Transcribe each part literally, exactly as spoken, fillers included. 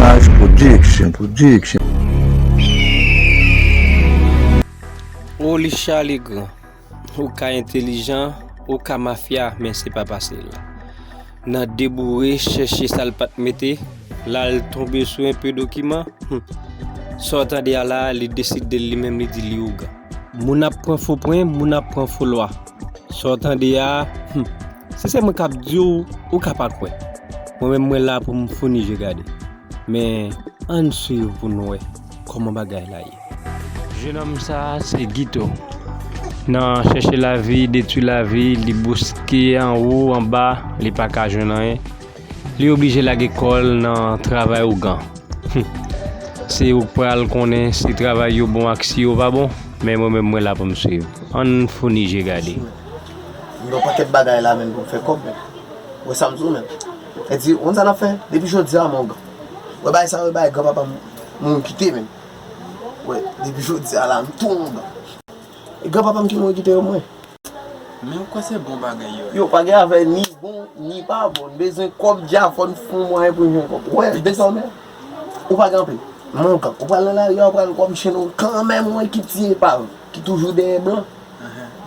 H Production, Production. Olicha Legrand, ou ka entèlijan, ou ka mafya, men se pa pase l. Nan deboure, chèche sa l pa t mete, la l tonbe sou enpe dokiman, hmm. Sa w tande a la, li deside li menm, li di li ougan. Moun ap pran fo pwen, moun ap pran fo lwa. Sa w tande a, hmm. Si se mwen k ap di w, ou ka pa kwè. Mwen menm, mwen la pou m founi je gade. Men, ann swiv pou n wè kòman bagay la ye. Jenòm sa a se Guito. Nan chèche lavi, detwi lavi, li bouske anwo, anba, li pa ka jwenn anyen. Li oblije lage kò l nan travay ougan. Se ou k pral konnen si travay yo bon ak si yo pa bon, men mwen menm mwen la pou m swiv. Ann founi je gade. M gen yon pakèt bagay la menm pou m fè kòb menm. Wè sa m di w menm. E di, ou konn sa n ap fè? Depi jodi a, mon gars. Wè bagay sa yo, bagay granpapa m mouri kite menm. Wè, depi jodi a la, m tou mon gars. E granpapa m ki mouri kite yo mwen. Men ou kwè se bon bagay yo ye? Yo, pa gen afè ni bon, ni pa bon. N bezwen kòb dja, fò n fè yon mwayen pou n jwenn kòb. Wè, dezòmè, ou pa gen anpil. Mon gars, ou pral nan lari a, ou pral kòm chen ou kanmenm, yon ekip ti epav ki toujou dèyè blan.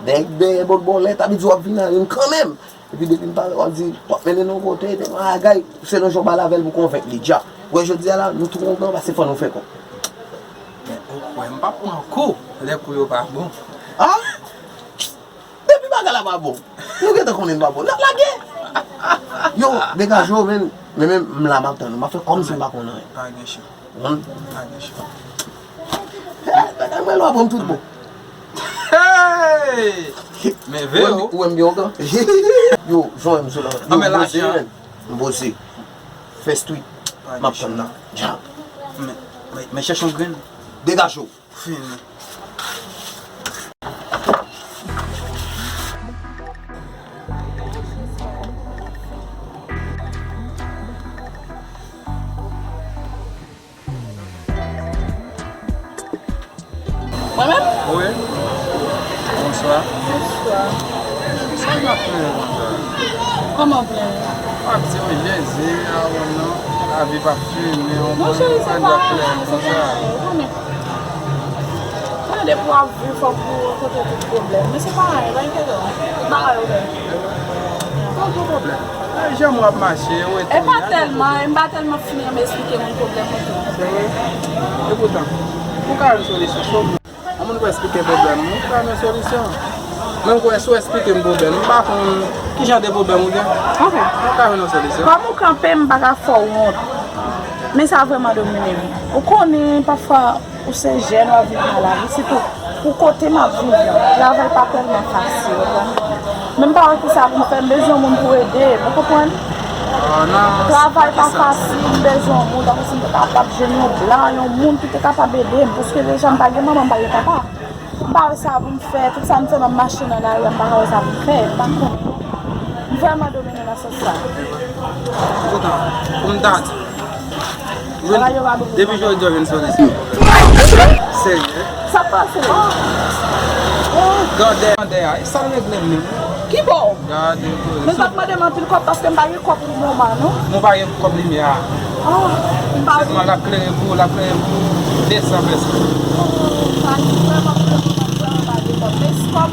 Dèyè, dèyè bòt bòlèt, sa vle di w ap vin a youn kanmenm. Epi depi m pale, w ap di, w ap mennen l yon kote, te yon bagay, se nan jan w pale avè l pou konvenk li dja. Wè, jodi a la, nou tou kontan, paske fò nou fè kòb. Men ou kwè m p ap pran kou, lè kou yo pa bon. Ah! Depi bagay la pa bon, nou gentan konnen l pa bon. N ap lage. Yo, degaje w, men, men, men, m la, m ap tann ou. M ap fè kòmsi m pa konn anyen. Pa gen chan. Humm. Pa gen chan. Eh, bagay mwen lwa bon tout bon. Hey! Men ve yo. Ou wè m byen otan? Yo, jwenn m sou la. Yo, m poze, men. M poze. Fè street. M ap tann la. Djab. Men, men, men chèche yon grenn. Degaje w. Fini. Mwen menm? Wi. Bonswa. Bonswa. Sa w ap plenyen konsa? Kòman plenyen? W ap di wi, lèze a, non, lavi p ap fini, w konprann, sa w ap plenyen konsa? Monchè, se pa anyen, se pa anyen, ou konnen. Konnen depi w ap viv, fòk ou rankontre tout pwoblèm. Men se pa anyen, pa enkyete w. Tout bagay oke. Pa gen pwoblèm. Ay, jan mwen ap mache, ou e tou. E pa tèlman, e m pa tèlman fin renmen esplike moun pwoblèm mwen tou. Se vre? Epoutan, ou ka jwenn solisyon. Yon moun pou esplike pwoblèm ou, ou ka jwenn solisyon. Menm kwè, si w esplike m pwoblèm, m pa konn ki jan de pwoblèm ou gen. Ok. Ou ka jwenn yon solisyon. Kòm ou kanpe, m pa ka fè w wont. Men sa vrèman domine m. Ou konnen, pafwa, ou se jèn, w ap viv nan lari, sitou pou kote m ap viv la, travay pa tèlman fasil, ou konprann? Men m pa wè kisa pou m fè, m bezwen yon moun pou ede m, ou konprann? Travay pa fasil, m bezwen yon moun, tankou si m te kapab jwenn yon blan, yon moun ki te kapab ede m, paske deja m pa gen manman, m pa gen papa. M pa wè sa pou m fè, tout sa m fè, m ap mache nan lari a, m pa ka wè sa pou m fè, m pa konnen. M vrèman domine nan sans sa. Poutan, pou m ta di, Bagay yo pa bon. Depi jodi a w vin sou lise. Serye? Sa k pase? Oh, grandè. Grandè a, e sa l regle menm? Ki bò? Gade, men w pa t mande m anpil kòb paske m pa gen kòb pou moman, non. Mwen pa gen kòb limyè a. Oh, m pa. Sèlman l ap klere pou, l ap klere pou de san pèsòn. Oh, sa vrèman pou moman, m pa gen kòb. Men kòm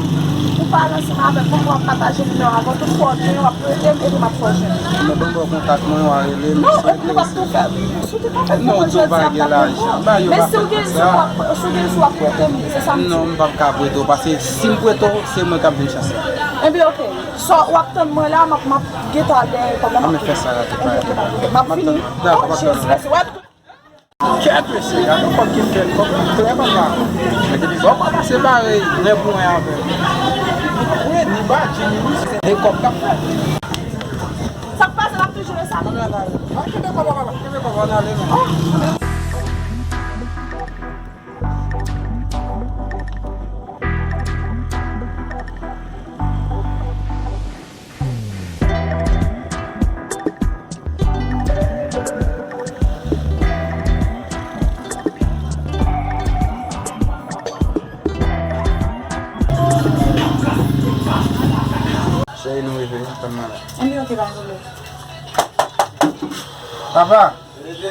ou pale ansanm avèk mwen, w ap pataje nimewo avè w, tout fwa w gen, w ap rele m epi m ap fè w jwenn. Mwen ban m ba w kontak mwen, w a rele m. Non, si w enterese. Epi w ap tou fè. Si w te ka fè l pou mwen jodi a, m t ap rele w. Men si w gen sou w ap, si w gen sou w ap prete m, se sa m di. Non, m p ap ka prete w, paske si m prete w, se mwen k ap jwenn chans la. Ebyen, oke. So, w ap tann mwen la, m ap, m ap gentan al dèyè kòb la, m ap vini. Ebyen, oke, pa gen pwoblèm. M ap vini. O Jezi, mèsi. W ap Kèt mesye, gade yon kòb ki fè l, kòb la klè papa. Men depi bò papa se bare ren pou ren avè l. Wi, ni badji, ni lis, se de kòb k ap fè. Sa k pase, l ap toujou ret sa menm? Ann ale. A, kenbe kòb la, papa, kenbe kòb la, ann ale menm. Cheri, nou rive, nou tann nan la. Ann, oke, pa pwoblèm. Papa! Rete.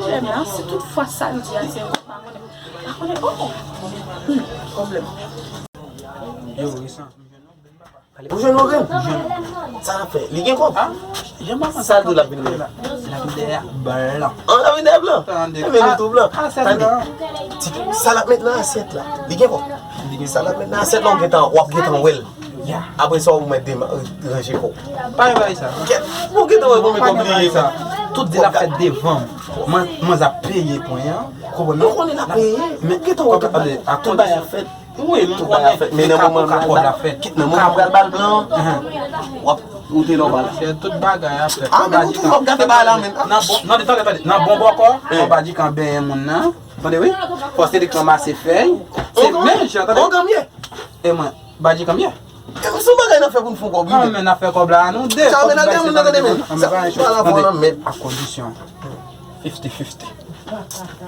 Pwoblèm la, si tout fwa sa l di a se vre, pa konnen. Pa konnen, oh! Hmm, pwoblèm. Yo, Richard. Ou jwenn yon grenn? Sa l ap fè? Li gen kòb? Sa l di l ap vin dèyè? L ap vin dèyè blan. An, l ap vin dèyè blan? Tande. Ebyen, nou tou blan. Tande. Ti, sa l ap met nan asyèt la, li gen kòb? Sa l ap met nan asyèt la, w gentan, w ap gentan wè l. Apre sa, ou mèt dema-, ranje kò w. Pa gen bagay sa. Kèt, ou gentan wè konbyen kòb li ye. Tout di l ap fèt devan m. Manzè ap peye pwen an. Konprann non? Ou konnen l ap peye. Men gentan wè tout bagay ap fèt. Wi, m konnen. Men nan moman la, nan moman pral ba l blan, w ap, ou te nòmal. Tout bagay ap fèt. Ah, men ou tou w ap gate bagay la menm. Nan bon, nan, tande, tande, nan bon bòkò, Anba Djikan benyen moun nan. Tande wi. Fò se li k ranmase fèy. Se menm jan, tande. Ongan m ye. E mwen, Anba Djikan m ye. E se yon bagay n ap fè pou n fè yon kòb, wi. An, men n ap fè kòb la, nou de. Sa, men n al de moun nan, tande, men. Sa, pa la fò nan mèt. A kondisyon fifty fifty.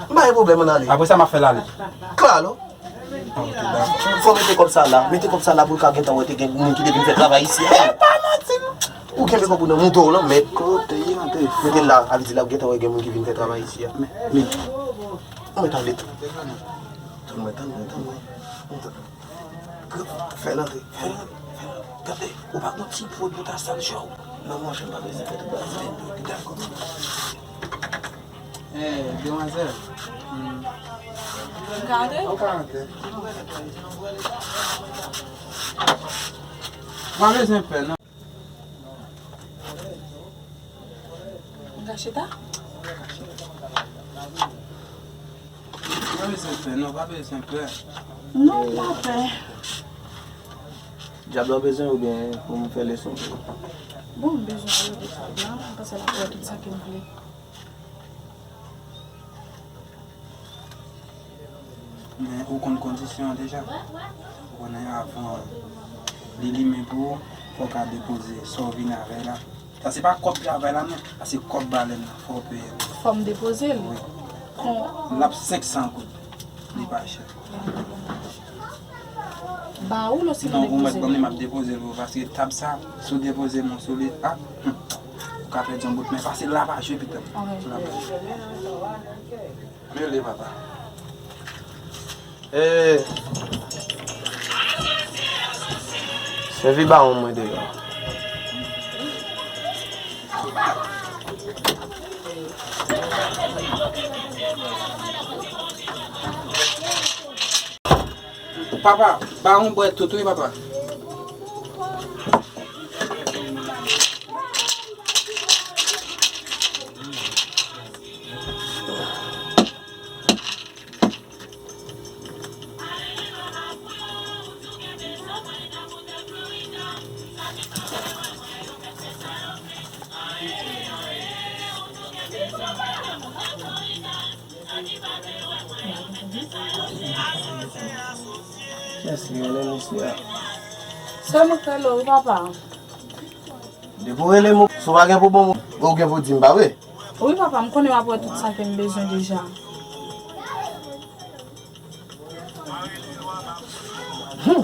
M pa gen pwoblèm, ann ale. Apre sa, m ap fè l ale. Klalo. Ok, dakò. Fò mete kòb sa la. Mete kòb sa la pou l ka gentan wè te gen moun ki te vin fè travay isi a. E pa manti non. Ou kenbe kòb ou nan mouton w lan, mèt. Kote y antre? Mete l la, al di l ap gentan wè gen moun ki vin fè travay isi a. Men, men. Ou mèt ale tou. Tann mwen, tann mwen, tann mwen. Fè l antre, fè l antre, fè l antre. Gade, ou pa gon ti pwod pou ta sal je w. Non, monchè, m pa bezwen fè tout bagay sa. Dakò. Eh, demwazèl. Hmm. Ou ka antre? Ou ka antre. Ou pa bezwen pè, non. Ou ka chita? Pa bezwen pè, non, pa bezwen pè. Non, m pa pè. Dyab la w bezwen oubyen pou m fè leson pou ou? Bon, m bezwen ale pou sa blan, m panse l ap wè tout sa ke m vle. Men ou konn kondisyon an deja. Ou konnen avan li limen pou ou, fò w ka depoze sa w vin avè l la. Sa se pa kòb travay la non, sa se kòb balèn nan, fò w peye l. Fò m depoze l? Wi. Kon... L ap senk san goud. Li pa chè. Ba ou l osinon depoze l? Non, ou mèt ban m li, m ap depoze l pou ou, paske tab sa, si w depoze men w sou li, a, hmm, ou ka pèdi yon bout, men pase la pa jwe pitit. Ok. La pa jwe. Mele papa. Eh. Sèvi bawon mwen deyò. Papa, bawon bwè tout wi papa. Kiyès ki rele mesye a? Se mwen k rele w wi papa. Depi w rele m, si w pa gen pou ban m, ou gen pou di m, pa vre? Wi papa, m konnen w ap wè tout sa ke m bezwen deja. Hmm.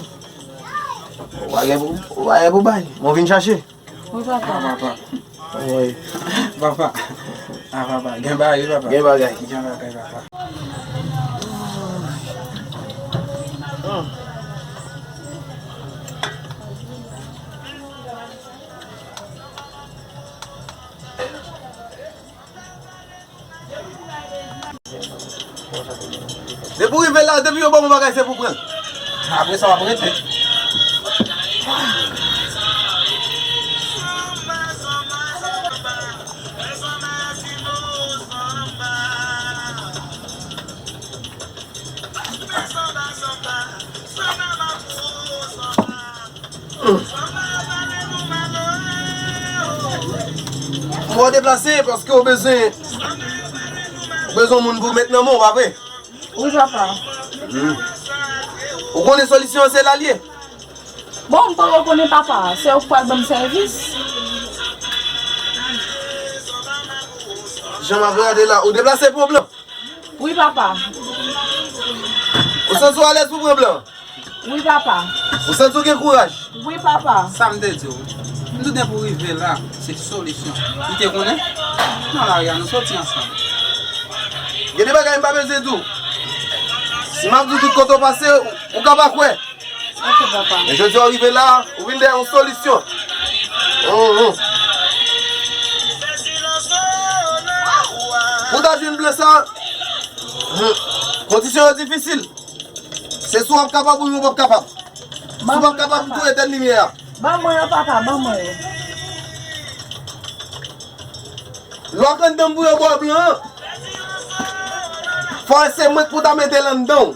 Ou pa gen pou, ou pa gen pou bay. Mwen vin chache. Wi papa. Ah, papa. Wi. Papa. Ah, papa. Gen bagay, wi, papa. Gen bagay. Gen bagay, papa. Hmm. Depi w rive la, depi yo ban w yon bagay, se pou pran l. Apre sa, w ap rete. Mwen deplase paske w bezwen, bezwen moun pou met nan men w, pa vre? Wi, papa. Hmm. Ou konnen solisyon an se la l ye? Bon, m poko konnen, papa. Se ou k pral ban m sèvis. Jan m ap gade la, ou deplase pou blan. Wi, papa. Ou santi w alèz pou pran blan? Wi, papa. Ou santi w gen kouraj? Wi, papa. Sa m te di w. M tou depi w rive la, se solisyon. Ou te konnen? Nan lari a, nou soti ansanm. Gen de bagay m pa bezwen di w. Si m ap di w tout kote w pase, ou, ou ka pa kwè. Ok, papa. Men jodi a w rive la, ou vin dèyè yon solisyon. Mhm. Pou w ta jwenn blan sa, mhm, kondisyon yo difisil. Se swa w ap kapab oubyen w p ap kapab. Si w p ap kapab, ou tou etèn limyè a. Ban mwen yo, papa, ban mwen yo. Lè w ak anndan m pou yo ba w blan an, fò se mwen k pou ta mete l anndan w.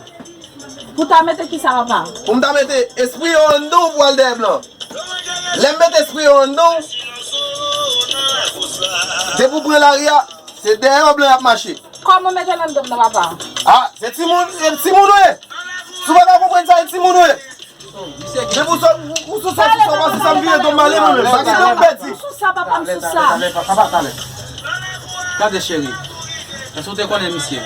Pou ta mete kisa, papa? Pou m ta mete espri yo anndan w pou al dèyè blan. Lè m mete espri yo anndan w, depi w pran lari a, se dèyè w blan y ap mache. Kòman w mete l anndan m nan, papa? A, se timoun, se timoun ou ye. Si w pa ka konprann sa, se timoun ou ye. Depi w sot, ou sou sa, sou sa, pase sa, m vire do m ale mwen menm. Pa gen tan m pèdi. M sou sa, papa, m sou sa. Talè, talè, papa, talè. Gade, cheri. Èske w te konnen misye?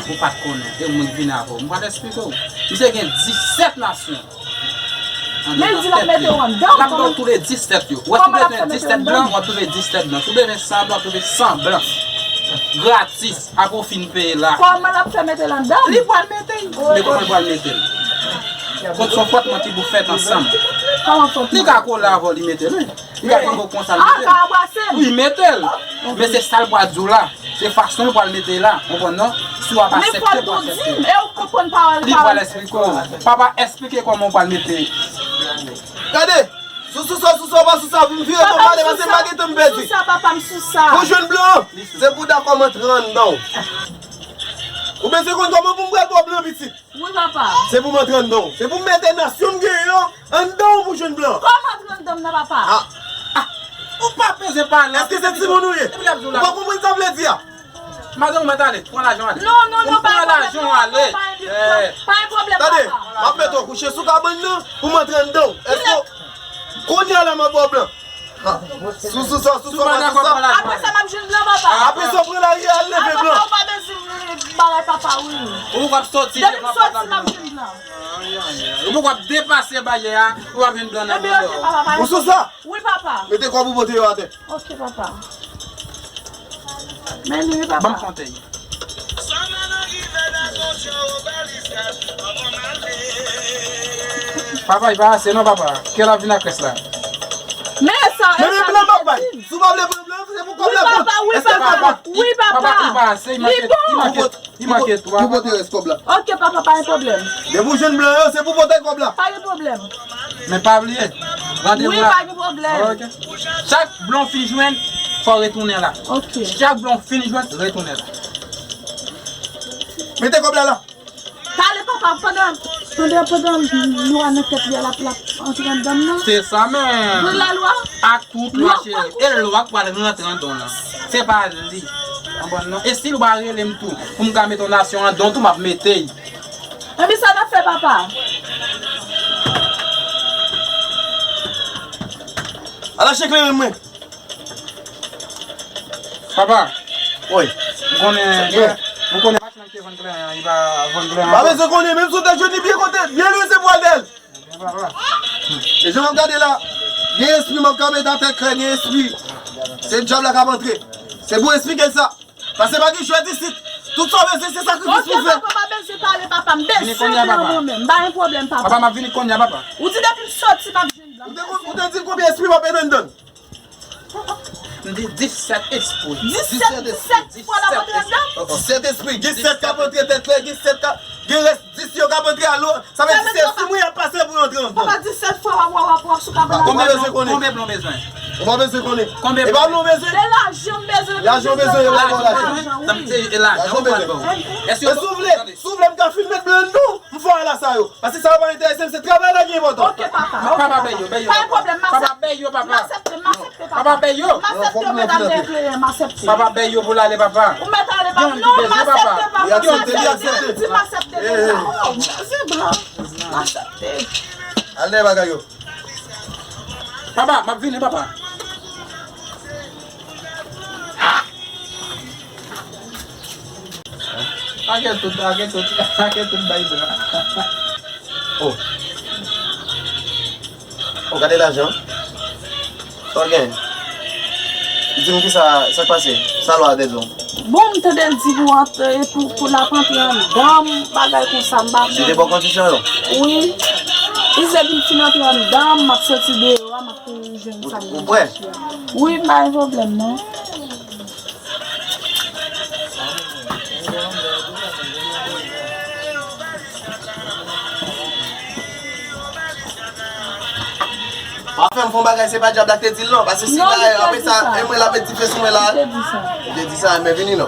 Ou pa t konnen. E mwen k vin avè w. M pral esplike w. Misye gen disèt nasyon. Men l di l ap mete w anndan. L ap ba w tou le disèt yo. Ou wè si w bezwen disèt blan, w ap twouve disèt blan. Si w bezwen san blan, w ap twouve san blan. Gratis. Apre w fin peye la. Kòman l ap fè mete l anndan? Li pral mete l. Men kòman l pral mete l? Kont se yon fwòtman ki pou fèt ansanm. Kòman fwòtman? Li ka kole avè w, li mete l, wi. Li ka kole konsa, li mete l. Wi, mete l. Men se sa l pral di w la. Se fason l pral mete l la. Konprann non? Si w ap aksepte, w aksepte. Li pral esplike w. Papa, esplike kòman w pral mete. Gade! Si w sou sa, sou sa, w pa sou sa, vin vire do m ale, pase m pa gen tan m pèdi. Sou sa, papa, m sou sa. Pou jwenn blan an, se pou dakò m antre anndan w. Ou bezwen konn kòman pou m pral ba w blan, pitit? Wi, papa. Se pou m antre anndan w. Se pou m mete nasyon m genyen an anndan w pou jwenn blan. Kòman antre anndan m nan, papa? A, a, ou pa bezwen pale. Èske se timoun ou ye? Ou pa konprann sa m vle di a? Madanm ou mèt ale, pran lajan w ale. Non, non, non, pa gen pwoblèm, non, pa gen pwoblèm, pa gen pwoblèm, papa. Tande, m ap mete w kouche sou kabann nan pou m antre anndan w. Èske w, kounye a la m ap ba w blan. Ha, sou, sou sa, sou sa, sou sa. Apre sa, m ap jwenn blan, papa. Apre sa, w pran lari a, al leve blan. Papa, ou pa bezwen bagay, papa, wi. Ou poko ap soti devan pòt la. Depi m soti, m ap jwenn blan. Ou poko ap depase baryè a, ou ap jwenn blan nan bouda w. Ou sou sa? Wi, papa. Mete kòb ou pote yo atè. Ok, papa. Men li, wi, papa. Ban m konte. Papa, li pa ase non, papa. Kè l ap vin ak rès la. Men sa, men, men blan m ap bay. Si w pa vle pran blan, se pou kòb la kont. Wi, papa, wi, papa. Papa, li pa ase, li manke, li manke. Li manke twa. Pou pote rès kòb la. Ok, papa, pa gen pwoblèm. Depi w jwenn blan yo, se pou pote kòb la. Pa gen pwoblèm. Men pa bliye, randevou la. Wi, pa gen pwoblèm. Ok. Chak blan w fin jwenn, fò w retounen la. Ok. Chak blan w fin jwenn, retounen la. Mete kòb la la. Talè papa, pandan, pandan, pandan lwa nan tèt li a, l ap, l ap antre anndan m nan. Se sa menm. Pran lalwa. Ak tout lwa, cheri. E lwa k pral rantre anndan w lan. Se pa li. Konprann non? E si l pa rele m tou, pou m ka mete yon nasyon anndan w tou, m ap mete l. Ebyen sa n ap fè, papa? Al achte kleren mwen. Papa. Wi. Ou konnen, ou konnen machann ki te vann kleren an, li pa vann kleren an. Pa bezwen konnen, menm si w te jwenn li byen kote, byen lwen, se pou al dèyè l. Men papa. E jan w ap gade la, gen espri m ap ka mete atè klè, gen espri. Se dyab la k ap antre. Se pou esplike l sa. Paske pa gen jwèt isit. Tout sa w bezwen se sakrifis pou fè. Ok, papa, pa bezwen pale, papa. M bezwen blan mwen menm. Pa gen pwoblèm, papa. Papa, m ap vini kounye a, papa. Ou di depi m soti, m ap jwenn blan. Ou te, ou te di l konbyen espri m ap mete anndan l? M di disèt espri. Disèt, disèt fwa l ap antre anndan? Disèt espri. Gen sèt k ap antre tèt klè, gen sèt k ap, gen rès dis yo k ap antre alo. Sa vle di se espri mwen y ap pase pou yo antre anndan. Papa, disèt fwa w ap, w ap, w ap sou kabann la. Konbyen blan, konbyen blan w bezwen? Ou pa bezwen konnen. Konbyen blan w bezwen? E pa blan w bezwen? Se lajan m bezwen. Lajan w bezwen, yo ba w lajan. Lajan, wi. Se lajan w bezwen. Èske, e si w vle, si w vle m ka fin met blan anndan w, m fè w al a sa yo. Paske sa yo pa enterese m, se travay la ki enpòtan. Ok, papa. Papa, bay yo, bay yo. Pa gen pwoblèm, m aksepte. Papa, bay yo, papa. M aksepte, m aksepte, papa. Papa, bay yo. M aksepte, ou mèt al dèyè kleren, m aksepte. Papa, bay yo pou l ale, papa. Ou mèt ale, papa. Non, m aksepte, papa. Li aksepte, li aksepte. Di m aksepte deja. Oh, Jezi blan. M aksepte. Al dèyè bagay yo. Papa, m ap vini, papa. Ake tout, ake tout, ake tout bay blan. Oh. Oh, gade lajan. Sa w gen? Di m kisa, sa k pase? Sa lwa a te di w? Bon, m tande l di pou antre, pou, pou l ap antre anndan m, bagay konsa, m pa konprann. Li te ba w kondisyon yo? Wi. Li se li fin antre anndan m, m ap soti deyò a, m ap kouri jwenn sa m vin chèche a. Wi, m pa gen pwoblèm, non. Pa fè m fè yon bagay, se pa dyab la k te di l non, paske si la, apre sa, e mwen l ap met dife sou mwen la. Li te di sa, men vini non.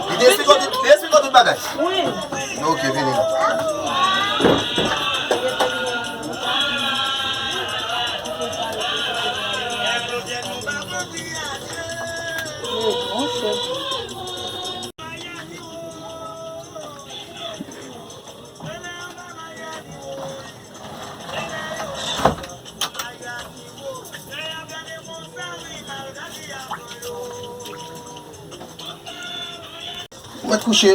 Li te esplike w tout, li te esplike w tout bagay. Wi. Ok, vini non. Ou mèt kouche.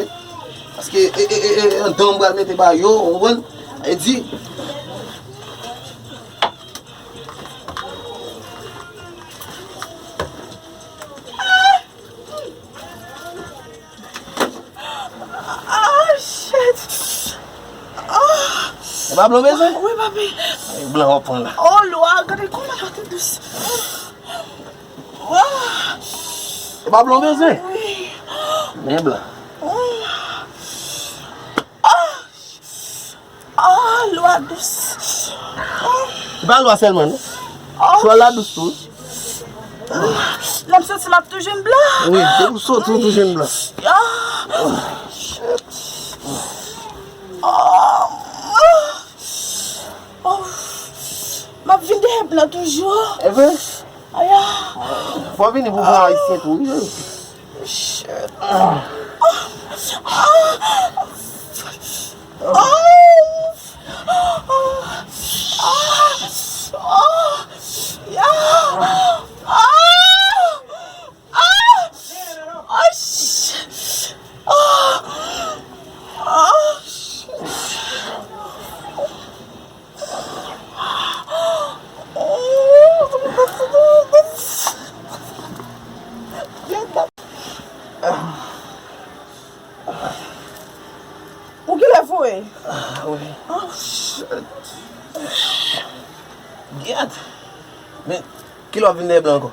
Paske, e, e, e, e, anndan m pral mete ba yo, ou konprann? E di. Ah, shit. Ah. E pa blan bezwen? Wi, papi. E blan w ap pran la. Oh, lwa, gade kòman lwa te dous. Ah. E pa blan w bezwen? Wi. Men blan. Ah. Ah. Ah, lwa dous. Se pa lwa sèlman, non. Oh. Chwal la dous tou. Lè m soti, m ap tou jwenn blan. Wi, depi w soti, w tou jwenn blan. Ah, shit. Ah, ah. Oh. M ap vin dèyè blan toujou. Evre? Aya. Fò w vini pou pran ayisyen tou, wi. Shit. Ah. Ah. Ah. Ah. Ah. Ah. Ah. Ah. Ah. Ou ki lè voye? Ah, wi. Oh, shit. Gyèt. Men, kilè w ap vin dèyè blan ankò?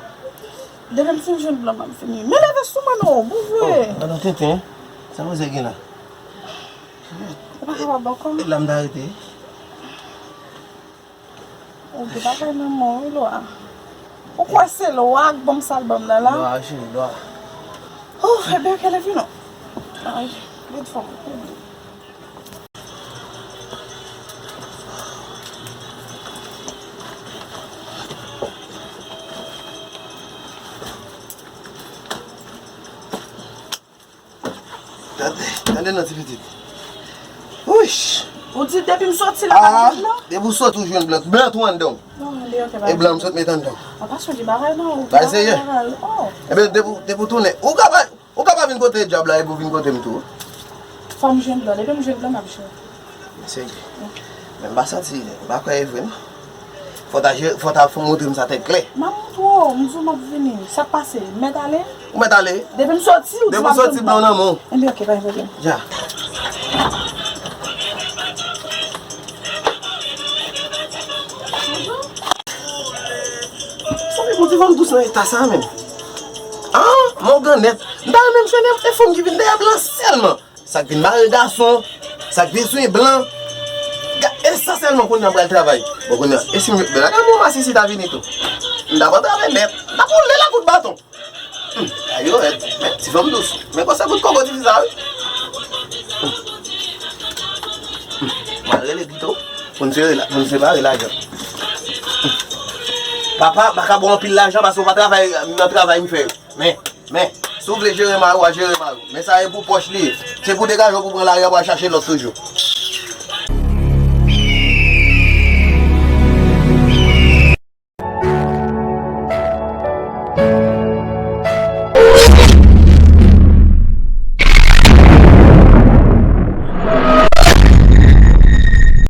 Depi m fin jwenn blan, m ap vini. Men leve sou mwen non, bon vre. Oh, gade yon tenten, hein? Sa manzè gen la? Ou pa kapab ankò? E la m ta rete. Ou gen bagay nan men w, wi, Lwa. Ou kwè se Lwa k ban m sa l ban m nan la? Lwa, cheri, Lwa. Ouf, ebyen, ok, leve non. Ay, red fò. Tande, tande non ti pitit. Wish! Ou di depi m soti la, pa gen blan? Depi w soti, w jwenn blan. Blan tou anndan w. Non, li ok, pa gen blan. E blan m sot met anndan w. An pa sonje bagay non, ou pa serye. Oh. Ebyen, depi, depi w tounen, ou ka pa, ou ka pa vin kote dyab la epi w vin kote m tou. Fò m jwenn blan. Depi m jwenn blan, m ap jwenn. Serye. Men m pa santi, m pa kwè e vre non. Fò ta je-, fò ta fò montre m sa tèt klè. M ap montre w, m di w m ap vini. Sa k pase? M mèt ale? Ou mèt ale. Depi m soti, ou di m ap jwenn blan. Depi w soti, blan nan men w. Ebyen, ok, pa gen pwoblèm. Ja. Sa vle pou ti fanm dous nan eta sa menm. Ah, mògannèt. M ta renmen m jwenn e fanm ki vin dèyè blan sèlman. Sa k vin mare gason, sa k vin swiv blan. Ga-, esansyèlman kounye a m pral travay. Bon, kounye a, e si m, bèl a gen yon masisi ta vini tou. M ta pran travay nèt. M ta pran lè la kout baton. Hmm, ayo, rèd. Men, ti fanm dous. Men konsa kout koko ti fi sa, wi. Hmm. Hmm. M al rele pito pou n sere la, pou n separe lajan. Hmm. Papa, m pa ka ba w anpil lajan paske w pa travay nan travay m fè yo. Men, men, si w vle jere mari w, w a jere mari w. Men sa e pou pòch li ye. Se pou degaje w pou pran lari a, pou al chache lòt toujou.